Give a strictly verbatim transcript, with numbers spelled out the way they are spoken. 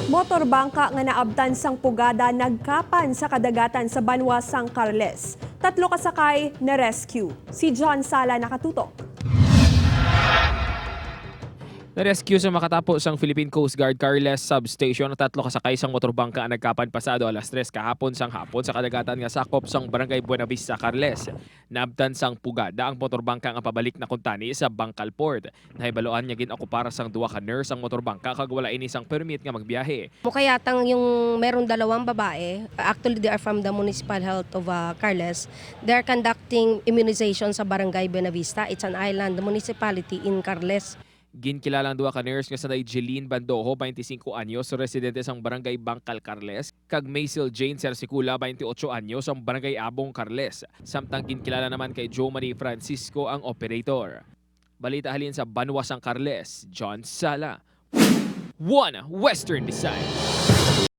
Motorbangka nga naabtan sang pugada nagkapan sa kadagatan sa banwa sang Carles. Tatlo ka sakay na-rescue. Si John Sala nakatutok. Na-rescue sa makatapo sang Philippine Coast Guard Carles Substation ang tatlo ka sakay sang motorbangka nga nagkapan pasado alas tres kahapon sang hapon sa kadagatan nga sakop sang Barangay Buenavista, Carles. Naabtan sang pugada ang motorbangka nga pabalik na kuntani sa Bangkal Port. Nahibaluan nga gin-okupar sang duha ka nurse ang motorbangka kag wala ini sang permit nga magbiyahe. Mukayatang yung merong dalawang babae. Actually, they are from the Municipal Health of uh, Carles. They're conducting immunization sa Barangay Buenavista. It's an island municipality in Carles. Ginkilala ang duha ka nurse nga sanday Jeline Bandojo, twenty-cinco anyos, residente sang Barangay Bangkal, Carles, kag Maisel Jane Sersicula, twenty-ocho anyos, ang Barangay Abong, Carles. Samtang ginkilala naman kay Joe Marie Francisco ang operator. Balita halin sa banwa sang Carles, John Sala, One Western Visayas.